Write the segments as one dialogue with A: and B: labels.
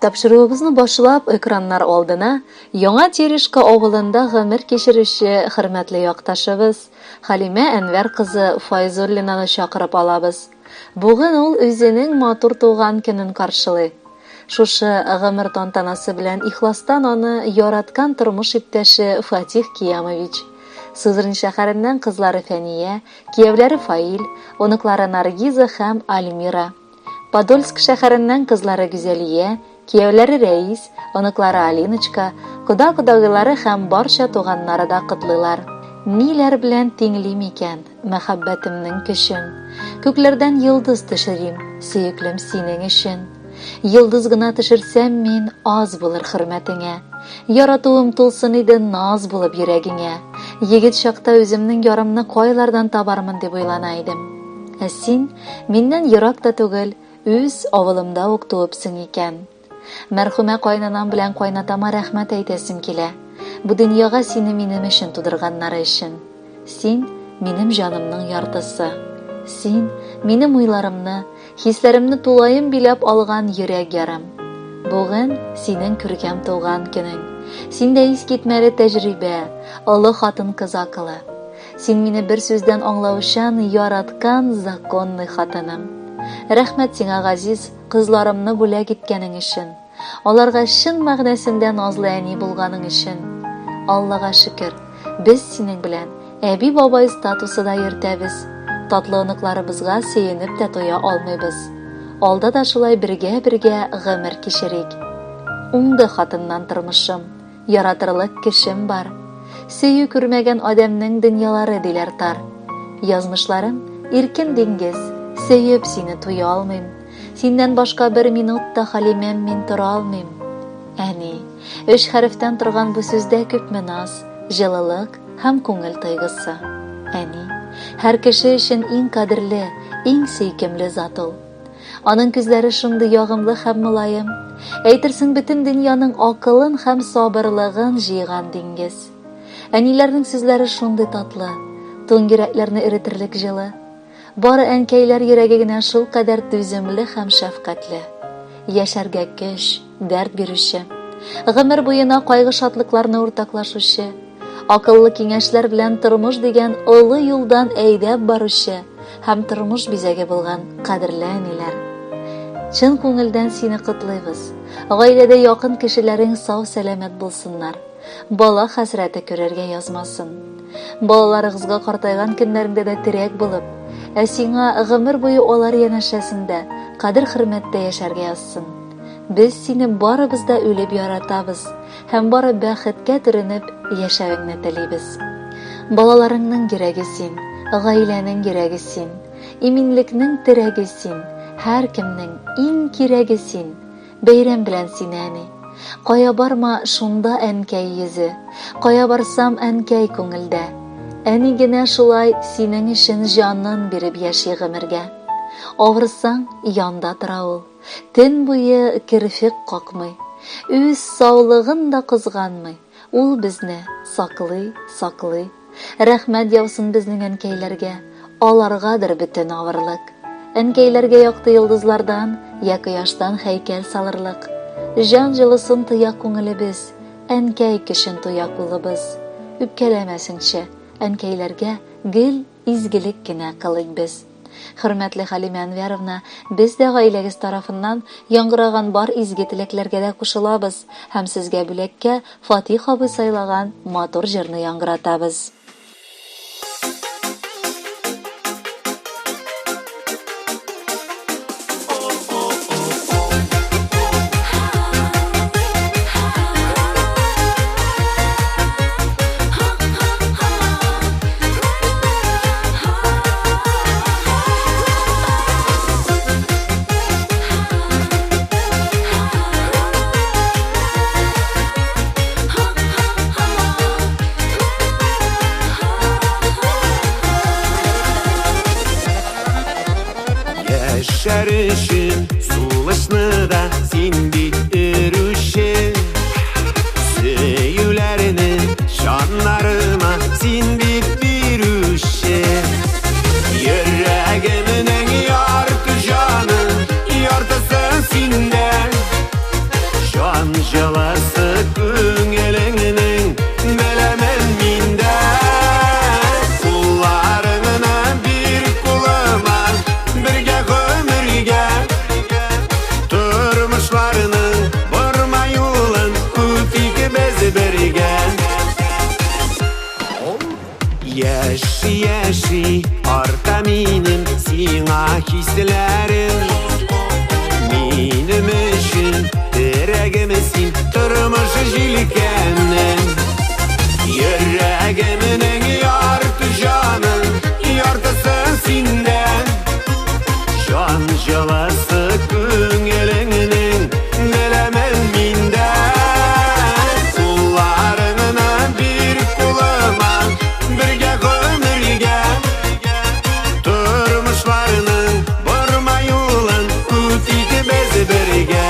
A: Тапшыруыбызны башлап, экраннар алдына Яңа Терешка авылында гомер кичерүче хөрмәтле якташыбыз Халимә Әнвәр кызы Файзуллинаны чакырып алабыз. Бүген ул үзенең матур туган көнен каршылый. Шушы гомер тантанасы белән ихластан аны яраткан тормыш иптәше Фатих Киямович, Сызрань шәһәреннән кызлары Фәния, кияүләре Фаил, оныклары Наргиза һәм Альмира, Подольск шәһәреннән кызлары Гүзәлия, кияүләре Рәис, оныклары Алиночка, кода-кодагыйлары һәм барча туганнары да котлыйлар. Ниләр белән тиңлим икән мәхәббәтемнең көчен? Күкләрдән йолдыз төшерим, сөеклем, синең өчен. Йолдыз гына төшерсәм мин, аз булыр хөрмәтеңә. Яратуым тулсын иде наз булып йөрәгеңә. Егет чакта үземнең ярымны кайлардан табармын дип уйлана идем. Ә син миннән ерак та түгел, үз авылымда ук туыпсың икән. Мәрхүмә кайнанам белән кайнатама рәхмәт әйтәсем килә. Бу дөньяга сине минем өчен тудырганнары өчен. Син, минем җанымның яртысы. Син, минем уйларымны, хисләремне тулаем биләп алган йөрәк ярым. Бүген синең күркәм туган көнең. Синдә искитмәле тәҗрибә, олы хатын-кыз акылы. Син мине бер сүздән аңлаучан, яраткан законный хатыным. Рәхмәт сиңа, газиз кызларымны бүләк иткәнең өчен. Аларга чын мәгънәсендә назлы әни булганың өчен. Аллага шөкер, без синең белән әби-бабай статусы да йөртәбез. Татлы оныкларыбызга сөенеп тә туя алмыйбыз. Алда да шулай бергә-бергә гомер кичерик. Уңды хатыннан тормышым. Яратырлык кешем бар. Сөю күрмәгән адәмнең дөньялары диләр тар. Язмышларым иркен диңгез, сөеп сине туя алмыйм. Синнән башка бер минут та Халимәм мин тора алмыйм. Әни, өч хәрефтән торган бу сүздә күпме наз, җылылык һәм күңел тойгысы. Әни, һәр кеше өчен иң кадерле, иң сөйкемле зат ул. Аның күзләре шундый ягымлы һәм мөлаем. Әйтерсең, бөтен дөньяның акылын һәм сабырлыгын җыйган диңгез. Әниләрнең сүзләре шундый татлы, туң йөрәкләрне эретерлек җылы. Бары әнкәйләр йөрәге генә шулкадәр түземле һәм шәфкатьле. Яшәргә көч, дәрт бирүче. Гомер буена кайгы-шатлыкларны уртаклашучы. Акыллы киңәшләр белән тормыш дигән олы юлдан әйдәп баручы һәм тормыш бизәге булган кадерле әниләр. Чын күңелдән сине котлыйбыз. Гаиләдә якын кешеләрең сау-сәламәт булсыннар. Бала хәсрәте күрергә язмасын. Балаларыгызга картайган көннәреңдә дә терәк булып, ә сиңа гомер буе алар янәшәсендә, кадер-хөрмәттә яшәргә язсын. Без сине барыбыз да үлеп яратабыз һәм бары бәхеткә төренеп яшәвеңне телибез. Балаларыңның йөрәге син, гаиләнең йөрәге син, иминлекнең терәге син, һәркемнең иң кирәге син. Бәйрәм белән сине, әни! Кая барма, шунда әнкәй йөзе. Кая барсам, әнкәй күңелдә. Әни генә шулай синең өчен җанын биреп яши гомергә. Авырсаң, янда тора ул. Төн буе керфек какмый. Үз саулыгын да кызганмый. Ул безне саклый, саклый. Рәхмәт яусын безнең әнкәйләргә. Аларгадыр бөтен авырлык. Әнкәйләргә якты йолдызлардан я кояштан һәйкәл салырлык. Җан җылысын тоя күңелебез, әнкәй көчен тоя кулыбыз. Үпкәләмәсенче, әнкәйләргә гел Изгелек кенә кылыйк без. Хөрмәтле Хәлимә Әнвәровна, без дә гаиләгез тарафыннан яңгыраган бар изге теләкләргә дә кушылабыз һәм сезгә бүләккә Фатих абый сайлаган матур җырны яңгыратабыз.
B: Яшәр өчен сулышны да син бит өрүче. Сөюләрне җаннарыма син бит бирүче. Йөрәгемнең ярты җаны, яртысы синдә. хисләрем. Минем өчен терәгем син, тормыш җилкәнем. Йөрәгемнең ярты җаны, яртысы синдә. Җан җылысы күңелеңнең, беләмен миндә. Кулларыңны бир кулыма, бергә гомергә. Тормышларның борма юлын үтик без бергә.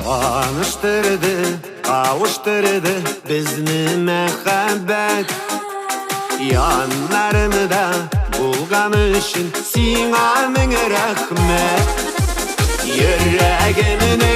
B: Таныштырды, кавыштырды безне мәхәббәт. Яннарымда булган өчен сиңа мең рәхмәт. Йөрәгемнең